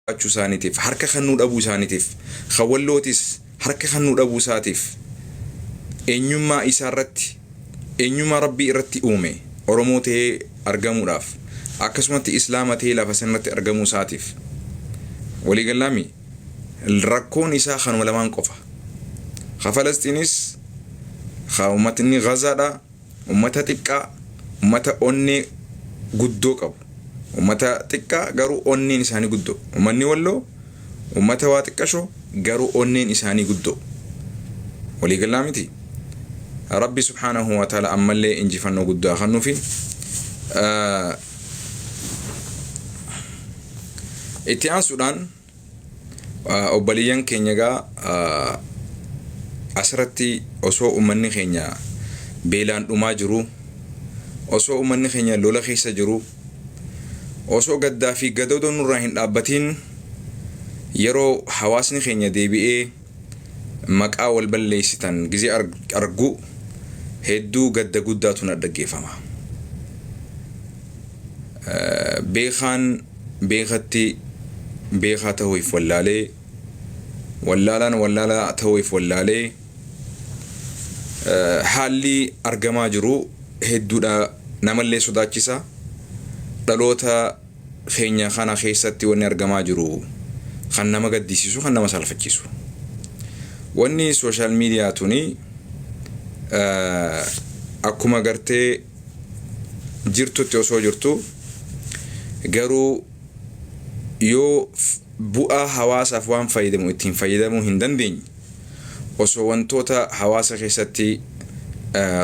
Qabaachuu isaaniitiif, harka kennuu dhabuu isaaniitiif, kan Wallootis harka kennuu dhabuu isaatiif, eenyummaa isaa irratti, eenyummaa Rabbii irratti uume Oromoo ta'ee argamuudhaaf, akkasumatti Islaama ta'ee lafa san irratti argamuu isaatiif. Walii gallaami? Rakkoon isaa kanuma lamaan qofa. Ka Falasxiinis, ka ummatni Gazaadha, Ummata xiqqaa, ummata onnee guddoo qabu. Ummata xiqqaa garuu onneen isaanii guddoo. Ummanni Walloo ummata waa xiqqashoo garuu onneen isaanii guddoo. Walii gallaa miti? Rabbi subhaanahu wa ta'ala ammallee injifannoo guddaa kennuufi. Itti aansuudhaan Obboleeyyan keenya egaa asirratti osoo uummanni keenya beelaan dhumaa jiru, osoo uummanni keenya lola keessa jiru, osoo gaddaa fi gadodoon nurraa hin dhaabbatiin yeroo hawaasni keenya deebi'ee maqaa wal balleessitan gizee argu hedduu gadda guddaatu na dhaggeeffama. Beekaan beekatti beekaa ta'uu if wallaalee, wallaalaan wallaalaa ta'uu if wallaalee, haalli argamaa jiru hedduudha namallee sodaachisa. Dhaloota keenya kana keessatti wanni argamaa jiru kan nama gaddisiisu kan nama saalfachiisu. Wanni sooshaal miidiyaa tuni akkuma gartee jirtutti osoo jirtu garuu yoo bu'aa hawaasaaf waan fayyadamu ittiin fayyadamuu hin dandeenye osoo wantoota hawaasa keessatti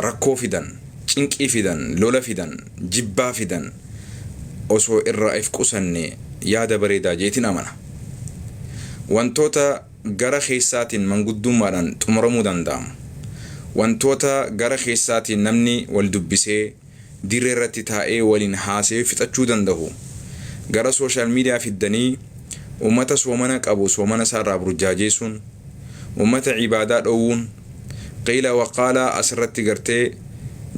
rakkoo fidan, cinqii fidan, lola fidan, jibbaa fidan osoo irraa if qusanne yaada bareedaa jeetin amana. Wantoota gara keessaatiin manguddummaadhaan xumuramuu danda'amu. Wantoota gara keessaatiin namni wal dubbisee, dirree irratti taa'ee waliin haasa'ee fixachuu danda'u gara social media fiddanii ummata soomana qabu soomana isaa irraa burjaajeessuun, ummata ibaadaa dhowwuun, qiila waqaalaa asirratti gartee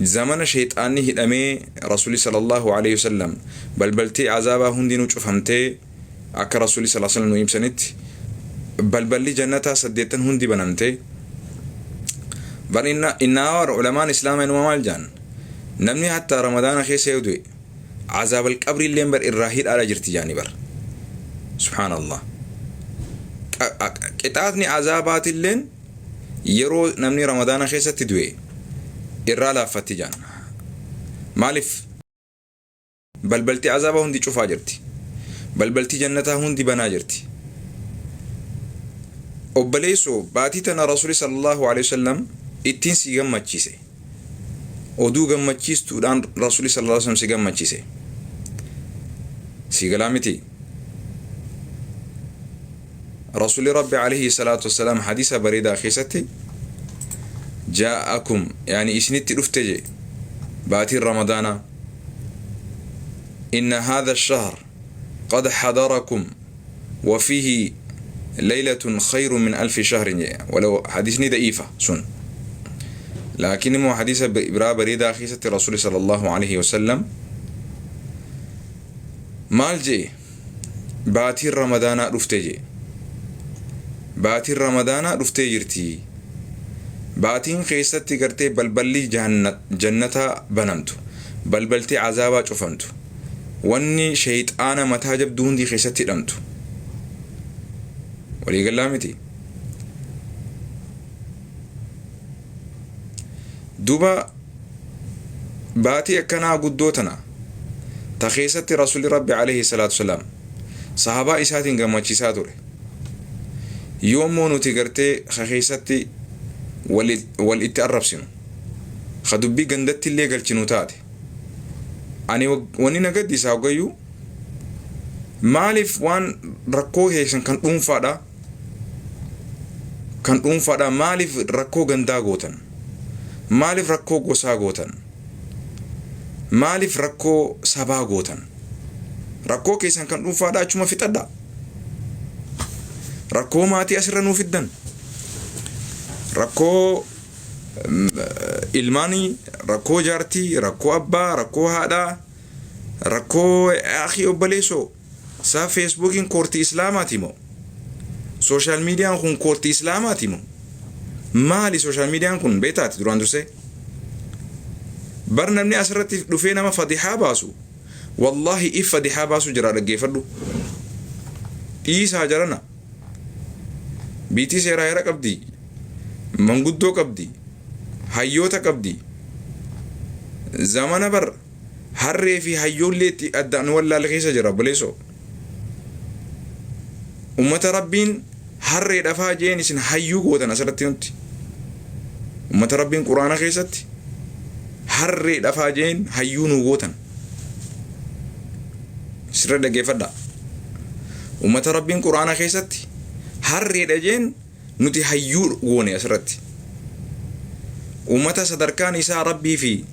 zamana sheeyxaanni hidhamee Rasuulli sallallaahu aleyhi wasallam balbaltii azaabaa hundinuu cufamtee Akka Rasuulli sallallaahu aleyhi wa sallam nuu ibsanitti balballi jannataa saddeettan hundi banamte. Bar inna innaa ulamaan islaamaa inuma maal jaan namni hatta ramadaana keessa yoo du'e azaabal qabrii illeen bar irraa hidhaadha jirti jaanii bar. Subhaanallah. Qixaatni azaabaatilleen yeroo namni ramadaana keessatti du'e irraa laaffatti jaan. Maaliif? Balbalti azaabaa hundi cufaa jirti. Balbalti jannataa hundi banaa jirti. Obboleessoo baatii tana Rasuuli sallallahu alaihi wasallam ittiin si gammachiise. Oduu gammachiistuudhaan Rasuuli sallallahu alaihi wasallam si gammachiise. Si galaa miti. Rasuuli Rabbi alaihi salaatu wassalaam hadiisa bareedaa keessatti jaa'akum yaani isinitti dhufte jee baatiin ramadaanaa inna haadha ash-shahr qad hadarakum wa fiihi laylatun khayru min alfi shahrin jee walaw hadiisni da'iifa sun laakiin immoo hadiisa biraa bareedaa keessatti rasuuli sallallahu alaihi wasallam maal jee Baatiin Ramadaanaa dhufte je'e. Baatiin Ramadaanaa dhuftee jirti. Baatiin keessatti gartee balballi jannataa banamtu, balbalti azaabaa cufamtu, wanni sheyxaana mataa jabduu hundi keessatti hidhamtu. Walii gallaa miti? Duuba Baatii akkanaa guddoo tana ta keessatti Rasuulli Rabbi alayhi salaatu wasalaam sahabaa isaatiin gammachiisaa ture. Yoo immoo nuti gartee ka keessatti wal itti arrabsinu, ka dubbii gandatti illee galchinu taate, ani wanni na gaddisa hoggayyuu maaliif waan rakkoo keessan kan dhuunfaadha kan dhuunfaadha maaliif rakkoo gandaa gootan? Maaliif rakkoo gosaa gootan? Maaliif rakkoo sabaa gootan? Rakkoo keessan kan dhuunfaadhaa achuma fixadhaa. Rakkoo maatii asirra nuu fiddan. Rakkoo ilmaanii, rakkoo jaartii, rakkoo abbaa, rakkoo haadhaa, rakkoo akii obboleessoo. Saa Feesbuukiin koortii Islaamaati moo? Social miidiyaan kun koortii Islaamaati moo? Maali social miidiyaan kun beektaati duraan dursee? Bar namni asirratti dhufee nama fadihaa baasu, wallaahi if fadihaa baasu jira, dhaggeeffadhu. Dhiisaa jarana. Biitii seeraa heera qabdi. Manguddoo qabdi. Hayyoota qabdi. Zamana bar harree fi hayyoollee itti addaan wallaale keessa jira, obboleessoo. Ummata Rabbiin harree dhafaa jeen isin hayyuu gootan asirratti nutti. Ummata Rabbiin Quraana keessatti harree dhafaa jeen hayyuu nu gootan. Sirra dhaggeeffadha. Ummata Rabbiin Quraana keessatti harreedha jeen nuti hayyuu goone asirratti. Ummata sadarkaan isaa Rabbii fi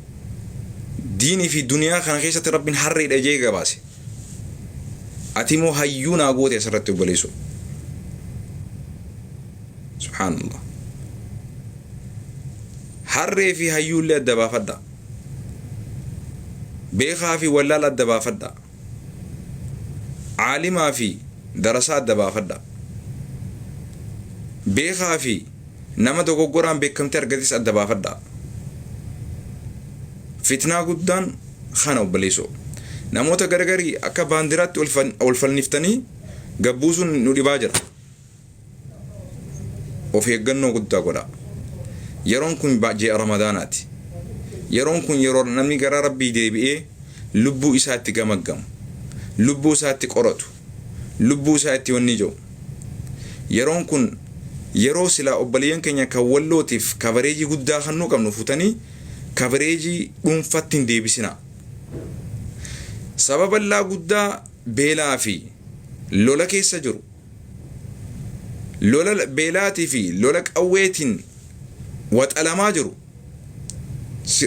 diinii fi duniyaa kana keessatti Rabbiin harreedha jee gabaase. Ati immoo hayyuu naa goote asirratti, obboleessoo. Subhaanallah. Harree fi hayyuullee adda baafadha. Beekaa fi wallaala adda baafadha. Caalimaa fi darasaa adda baafadha. Beekaa fi nama dogoggoraan beekamtii argates adda baafadha. Fitnaa guddaan kana, obboleessoo. Namoota gargarii akka baandiraatti ol fanniftanii gabbuusuun nu dhibaa jira. Of eeggannoo guddaa godha. Yeroon kun ji'a Ramadaanaati. Yeroon kun yeroo namni gara Rabbii deebi'ee lubbuu isaa itti gamaggamu. Lubbuu isaa itti qoratu. Lubbuu isaa itti wanni jiru. Yeroon kun yeroo silaa obboleeyyan keenya kan Wallootiif coverage guddaa kan nu qabnu futanii coverage dhuunfatti hin deebisina. Sababa bal'aa guddaa beelaa fi lola keessa jiru. Lola beelaatii fi lola qawweetiin waxalamaa jiru.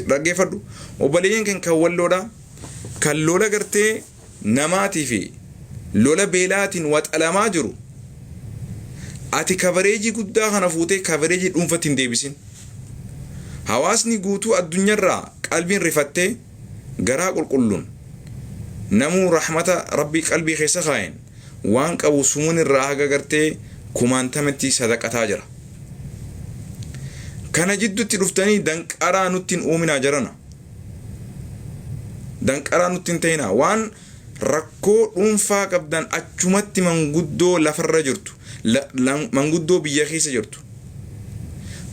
Dhaggeeffadhu. Obboleeyyan keenya kan Walloodha. Kan lola gartee namaatii fi lola beelaatiin waxalamaa jiru. Ati coverage guddaa kana fuutee coverage dhuunfatti hin deebisin. Hawaasni guutuu addunyaarraa qalbiin rifattee garaa qulqulluun namuu rahmata Rabbii qalbii keessa kaa'een waan qabu sumuun irraa haga gartee kumaantamatti sadaqataa jira. Kana jidduutti dhuftanii danqaraa nutti hin uuminaa, jarana. Danqaraa nutti hin ta'inaa. Waan rakkoo dhuunfaa qabdan achumatti manguddoo lafarra jirtu, manguddoo biyya keessa jirtu.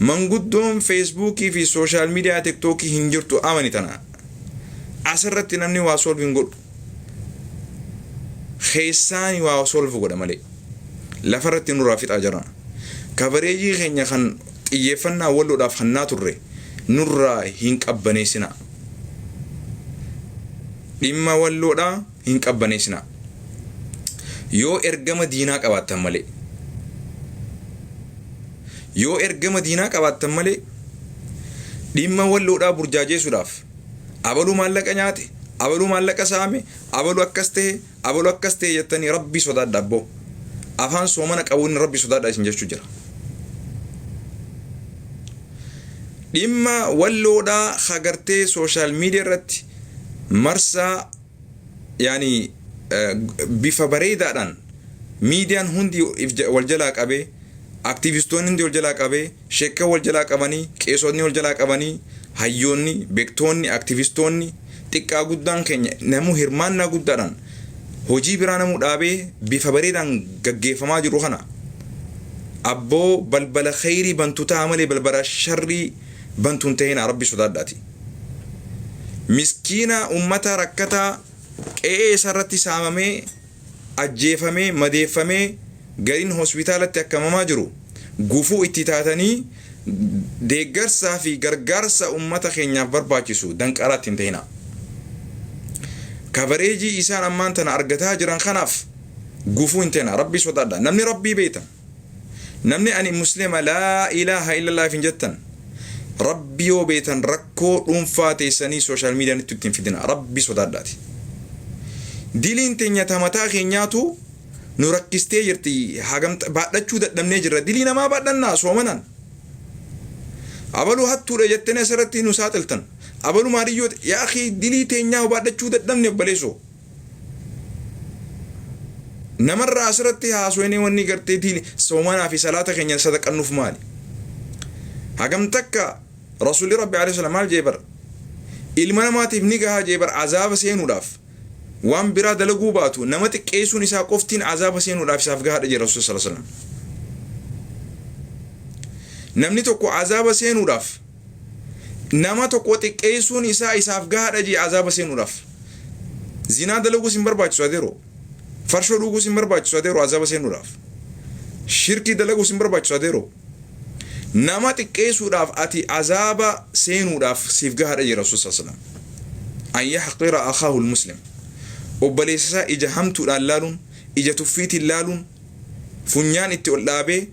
Manguddoon Feesbuukii fi social media TikTokii hin jirtu, amani tana. Asirratti namni waa solve hin godhu. Keessaani waa solve godha malee. Lafarratti nurraa fixaa jiran. Coverage keenya kan xiyyeeffannaa Walloodhaaf hannaa turre nurraa hin qabbaneessina. Dhimma Walloodhaa hin qabbaneessina. Yoo ergama diinaa qabaattan malee. Yoo ergama diinaa qabaattan malee dhimma Walloodhaa burjaajeessuudhaaf abaluu maallaqa nyaate, abaluu maallaqa saame, abaluu akkas ta'e, abaluu akkas ta'e jettanii, Rabbii sodaadha abboo. Afaan soomana qabuun Rabbii sodaadha isin jechuu jira. Dhimma Walloodhaa hagartee social media irratti marsaa yaani bifa bareedaadhaan miidiyaan hundi wal jalaa qabee, aktiivistoonni hundi wal jalaa qabee, sheekkan wal jalaa qabanii, qeesonni wal jalaa qabanii, hayyoonni, beektoonni, aktiivistoonni, xiqqaa guddaan keenya namuu hirmaannaa guddaadhaan hojii biraa namuu dhaabee bifa bareedaan gaggeeffamaa jiru kana, abboo, balbala khayrii bantu ta'a malee balbala sharrii bantu hin ta'inaa, Rabbi sodaadhaati. Miskiina ummata rakkataa qe'ee isarratti saamamee, ajjeefamee, madeeffamee, gariin hospitaalatti akkamamaa jiru gufuu itti taatanii deeggarsaa fi gargaarsa ummata keenyaaf barbaachisu danqaraatti hin ta'inaa. Coverage isaan ammaan tana argataa jiran kanaaf gufuu hin ta'inaa. Rabbi sodaadha. Namni Rabbii beektan. Namni ani Muslima laa ilaaha illallah hin jettan. Rabbi yoo beektan rakkoo dhuunfaa teessanii social miidiyaan itti hin fidina. Rabbi sodaadhaati. Diliin teenya tamataa keenyaatu nu rakkistee jirti, hagam baadhachuu dadhabnee jirra. Dilii namaa baadhannaa soomanaan. Abaluu hattuudha jettanii asirratti nu saaxiltan. Abaluu maaliyyoo yaa akii, dilii teenyaa baadhachuu dadhabne, obboleessoo. Namarraa asirratti haasofnee wanni gartee diin soomanaa fi salaata keenya sadaqannuuf maali? Hagam takka Rasuulli Rabbi alayhi salaam maal jee bar? Ilma namaatiif ni gahaa jee bar azaaba seenuudhaaf. Waan biraa dalaguu baatu nama xiqqeessuun isaa qoftiin azaaba seenuudhaaf isaaf gahaadha jee Rasuulli sallallahu alaihi wasallam. Namni tokko azaaba seenuudhaaf nama tokko xiqqeessuun isaa isaaf gahaadha jee azaaba seenuudhaaf. Zinaa dalaguus hin barbaachisu adeeroo. Farshoo dhuguus hin barbaachisu adeeroo azaaba seenuudhaaf. Shirkii dalaguus hin barbaachisu adeeroo. Nama xiqqeessuudhaaf ati azaaba seenuudhaaf siif gahaadha jee Rasuul sallallahu alaihi wasallam. An yahqira akhaahu muslim. Obboleessa isaa ija hamtuudhaan laaluun, ija tuffiitiin laaluun, funyaan itti ol dhaabee,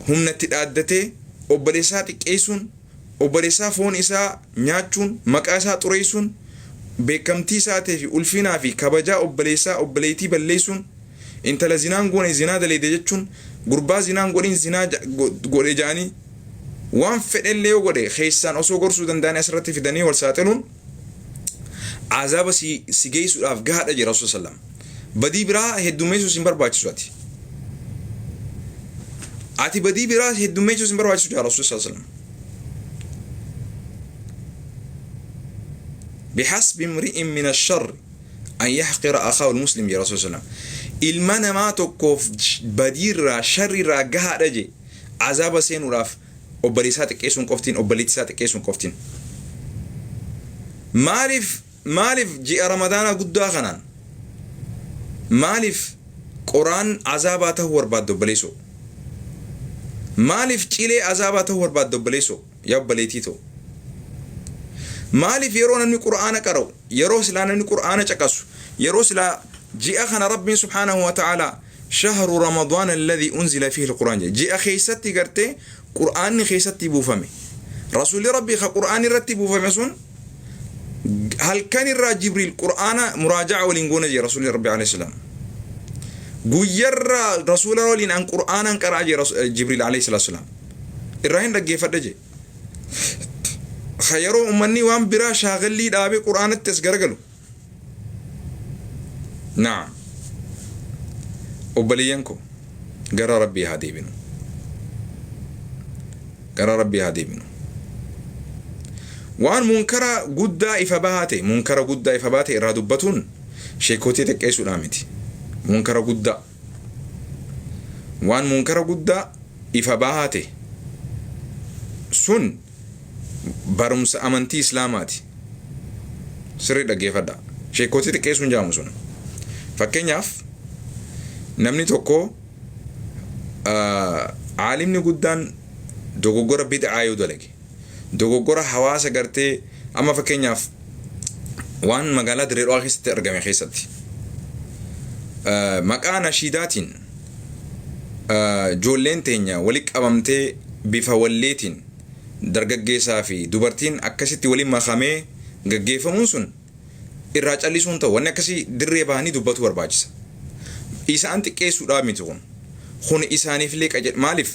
humna itti dhaaddatee, obboleessa isaa xiqqeessuun, obboleessa isaa foon isaa nyaachuun, maqaa isaa xureessuun, beekamtii isaatii fi ulfinaa fi kabajaa obboleessaa obboleettii balleessuun, intala zinaan goone zinaa daleede jechuun, gurbaa zinaan godhin zinaa godhe ja'anii waan fedhellee yoo godhe keessaan osoo gorsuu danda'anii asirratti fidanii wal saaxiluun azaaba si geessuudhaaf gahaadha jira Rasuul sallam. Badii biraa heddummeessuus hin barbaachisu ati. Ati badii biraa heddummeessuus hin barbaachisu jira Rasuul sallam. بحسب امرئ من الشر أن يحقر أخاه المسلم يا رسول الله. Ilma namaa tokkoof badiirraa sharriirraa gahaadha je azaaba seenuudhaaf obboleessaa xiqqeessuun qoftiin, obboleettii isaa xiqqeessuun qoftiin. Maaliif ji'a Ramadaanaa guddaa kanaan maaliif qoraan azaabaa ta'uu barbaadde obboleessoo? Maaliif cilee azaabaa ta'uu barbaadde obboleessoo? Yaa obboleettii ta'u. Maaliif yeroo namni Qur'aana qara'u, yeroo silaa namni Qur'aana caqasu, yeroo silaa ji'a kana Rabbiin subhaanahu wa ta'aalaa shahru Ramadaan alladhii unzila fiihi al-Qur'aan jedhe. Ji'a keessatti gartee Qur'aanni keessatti buufame. Rasuulli Rabbii ka Qur'aanni irratti buufame sun halkan irraa Jibriil Qur'aana muraaja'a waliin goona jedhe Rasuulli Rabbii alayhi salaam. Guyyarraa Rasuula waliin an Qur'aanan qara'a jedhe Jibriil alayhi salaam. Irraa hin dhaggeeffadhe jedhe. Ka yeroo ummanni waan biraa shaagallii dhaabee Qur'aanatti as garagalu. Naam. Obboleeyyan koo, gara Rabbii haa deebinu. Gara Rabbii haa deebinu. Waan munkara guddaa ifa bahaa ta'e, munkara guddaa ifa bahaa ta'e irraa dubbatuun sheekotii xiqqeessuudhaa miti. Munkara guddaa. Waan munkara guddaa ifa bahaa ta'e sun barumsa amantii Islaamaati. Sirrii dhaggeeffadha. Sheekotii xiqqeessuun jaamu sun. Fakkeenyaaf, namni tokko, aalimni guddaan dogoggora bid'aa yoo dalage, dogoggora hawaasa gartee, amma fakkeenyaaf waan magaalaa Dirree Dhawaa keessatti argame keessatti maqaa nashiidaatiin ijoolleen teenya walitti qabamtee bifa walleetiin dargaggeessaa fi dubartiin akkasitti waliin makamee gaggeeffamuun sun irraa callisuun ta'u, wanni akkasii dirree bahanii dubbatu barbaachisa. Isaan xiqqeessuudhaa miti kun. Kun isaaniifillee qajeelcha. Maaliif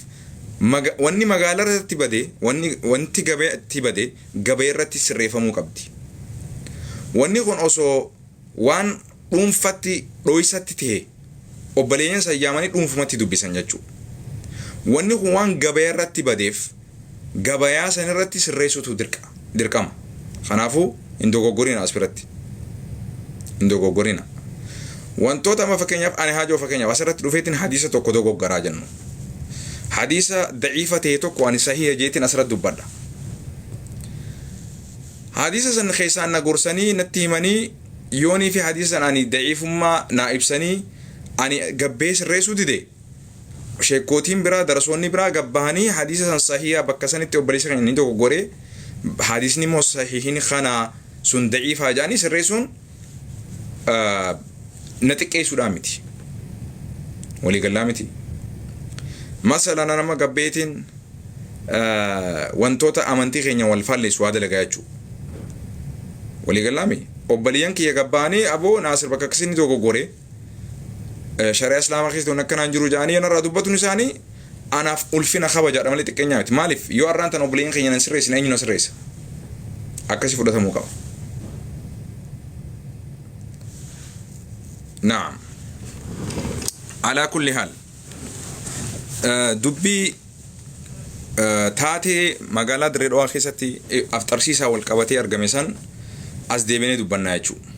wanni magaalaa irratti bade, wanti gabaatti bade gabaa irratti sirreeffamuu qabdi. Wanni kun osoo waan dhuunfatti dhoysatti ta'e obboleeyyan sayyaamanii dhuunfumatti dubbisan jechuudha. Wanni kun waan gabaa irratti badeef gabayaa san irratti sirreessuutu dirqama. Kanaafuu hin dogoggorina as biratti. Hin dogoggorina. Wantoota amma fakkeenyaaf ani haajoo fakkeenyaaf asirratti dhufeetiin hadiisa tokko dogoggaraa jennu. Hadiisa daciifa ta'e tokko ani sahiha jeetiin asirratti dubbadha. Hadiisa san keessaan na gorsanii natti himanii, yoonii fi hadiisa san ani daciifummaa naa ibsanii ani gabbee sirreessuu dide, sheekootiin biraa, darasoonni biraa gabbahanii hadiisa san sahiha bakka sanitti obboleessa keenya inni dogoggoree, hadiisni immoo sahihin kana, sun daciifaa jedhanii sirreessuun na xiqqeessuudhaa miti. Waliigallaa miti. Masala nama gabbeetiin wantoota amantii keenya wal faalleessu waa dalagaa jechuudha. Waliigallaa mi? Obboleeyyan kiyya gabba'anii, aboo Naasir bakka akkasii inni dogoggoree, shari'aa Islaamaa keessatti wanni akkanaan jiru jedhanii narraa dubbatuun isaanii anaaf ulfina kabajaadha malee xiqqeenyaa miti. Maaliif yoo arraan tan obboleeyyan keenya nan sirreessine, eenyu na sirreessa? Akkasii fudhatamuu qaba. Naam. Alaa kulli haal, dubbii taatee magaalaa Dirree Dhawaa keessatti afxarsiisaa wal qabatee argame san as deebinee dubbannaa jechuudha.